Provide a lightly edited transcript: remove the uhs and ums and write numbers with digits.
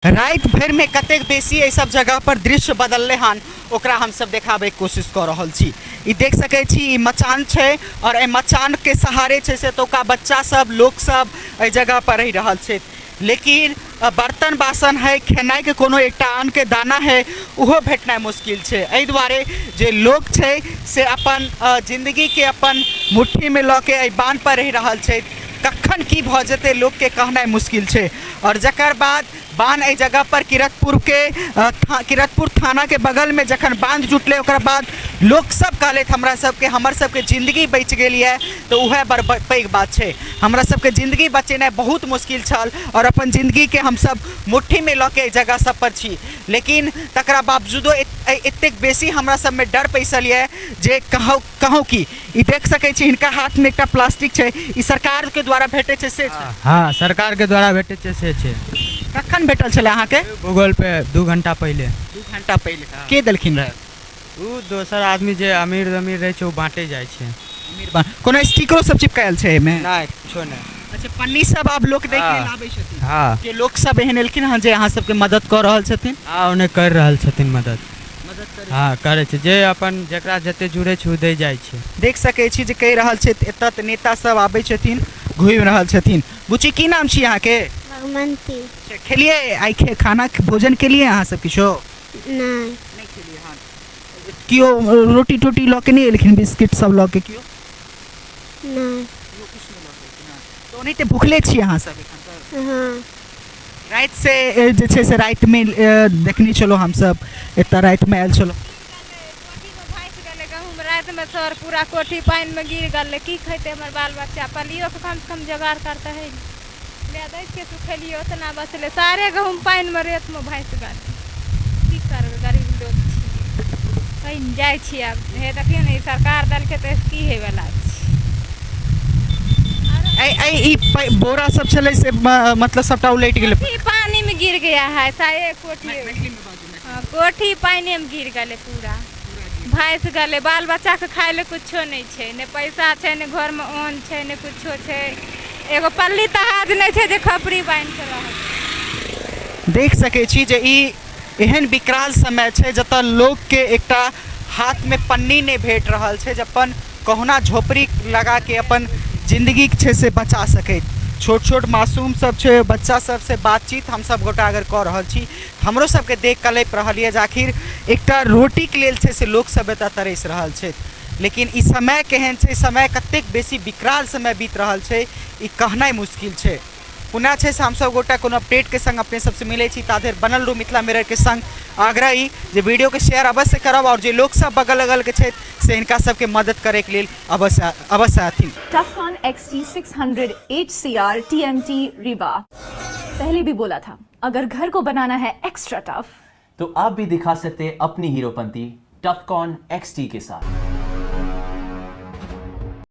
राति भरिमे कतेक बेसी एहि सब जगह पर दृश्य बदललै हन, ओकरा हमसब देखाबैके कोशिश कऽ रहल छी। ई देख सकै छी, ई मचान छै आओर एहि मचानके सहारे छै से एतुका बच्चा सब, लोक सब एहि जगह पर रहि रहल छथि। लेकिन बर्तन बासन है, खेनाइके कोनो एकटा अन्नके दाना है, ओहो भेटनाइ मुश्किल छै। एहि दुआरे जे लोक छै से अपन जिन्दगीके अपन मुट्ठीमे लऽ के एहि बान्हपर रहि रहल छै। कखन की भऽ जेतै, लोकके कहनाइ मुश्किल छै। आओर जकर बाद बान्ह एहि जगहपर किरतपुरके किरतपुर थानाके बगलमे जखन बान्ह जुटलै, ओकर बाद लोकसब कहलथि हमरा सबके, हमर सबके जिन्दगी बचि गेल यऽ, तऽ उएह बड़ पैघ बात छै। हमरा सबके जिन्दगी बचेनाइ बहुत मुश्किल छल आओर अपन जिन्दगीके हमसब मुट्ठीमे लऽ के एहि जगह सब पर छी। लेकिन तकरा बावजूदो एतेक बेसी हमरा सबमे डर पैसल यऽ जे कहू कहू की। ई देख सकै छी, हिनका हाथमे एकटा प्लास्टिक छै। ई सरकारके द्वारा भेटै छै से छै? हँ, सरकारके द्वारा भेटै छै से छै। कखन भेटल छलै अहाँके? गूगल पे 2 घंटा पहिले। 2 घंटा पहिले। के देलखिन रहए? ओ दोसर आदमी जे अमीर अमीर रहै छै, ओ बाँटे जाइ छै। अमीर बा कोनो स्टिकरो सब चिपकायल छै एहिमे? नहि, किछो नहि। अच्छा, पन्नी सब आब लोक दै के लेल आबै छथिन? हँ। जे लोक सब एहन एलखिन हँ जे अहाँ सबके मदद कऽ रहल छथिन? हँ, ओने करि रहल छथिन मदद। मदद करै? हँ, करै छै। जे अपन जकरा जते जुड़ै छै, ओ दै जाइ छै। देख सकै छी जे कहि रहल छथि, एतऽ तऽ नेता सब आबै छथिन, घुमि रहल छथिन। बुच्ची, की नाम छी अहाँके? भगवंती। खेलियै आइ खाना भोजन केलियै अहाँ सब किछो? नहि। नहि खेलियै हन? केओ रोटी टोटी लऽ के नहि एलखिन, बिस्किट सब लऽ के केओ? नहि। तऽ ओनाहिते भुखले छी अहाँ सब एखन तक? हँ। राति से जे छै से रातिमे देखने छलहुँ हमसब, एतऽ रातिमे आयल छलहुँ। कोठीमे भासि गेलै गहूँम रातिमे सर, पूरा कोठी पानिमे गिर गेलै। की खैतै हमर बाल बच्चा? पलियोके कमसँ कम जोगाड़ करतै ने। लए दै छियै सुखेलियै, ओतना बचलै। सारे गहूँम पानिमे रेतमे भासि गेलै। की करबै, गरीब लोक छियै। कहीं जाइ छियै आब। हे देखियौ ने, ई सरकार देलकै तऽ एहिसँ की होइवला छै? एहि एहि ई बोरा सब छलै से मतलब सबटा उलटि गेलै? कोठी पानी में गिर गया है सारे कोठी। हाँ, कोठी पानी में गिर गेलै, पूरा भासि गेलै। बाल बच्चाके खाय लए कुछो नहि छै। ने पैसा छै, ने घरमे अन्न छै, ने कुछो छै। एगो पल्ली तहाज नहि छै जे खपरी बान्हि कऽ रहत। देख सकै छी जे ई एहन विकराल समय छै जतऽ लोकके एकटा हाथमे पन्नी नहि भेट रहल छै जे अपन कहुना झोपड़ी लगाके अपन जिन्दगीके छै से बचा सकै। छोट छोट मासूम सब छै, बच्चा सबसँ बातचीत हमसब गोटा अगर कऽ रहल छी, हमरो सबके देख कलपि रहल यऽ जे आखिर एकटा रोटीके लेल छै से लोकसब एतऽ तरसि रहल छथि। लेकिन ई समय केहन छै, समय कतेक बेसी विकराल समय बीत रहल छै, ई कहनाइ मुश्किल छै। पुनः छै से हमसब गोटा कोनो अपडेटके संग अपने सबसँ मिलै छी, ता धरि बनल रहू मिथिला मिररके संग। आग्रह ई जे वीडियोके शेयर अवश्य करब आओर जे लोक सब बगल अगलके छथि से हिनका सबके मदद करैके लेल अवश्य अवश्य अथिन। Tufcon XT600 HCR TMT Rewa। पहले भी बोला था, अगर घर को बनाना है एक्स्ट्रा टफ तो आप भी दिखा सकते हैं अपनी हीरोपंती टफकॉन XT के साथ।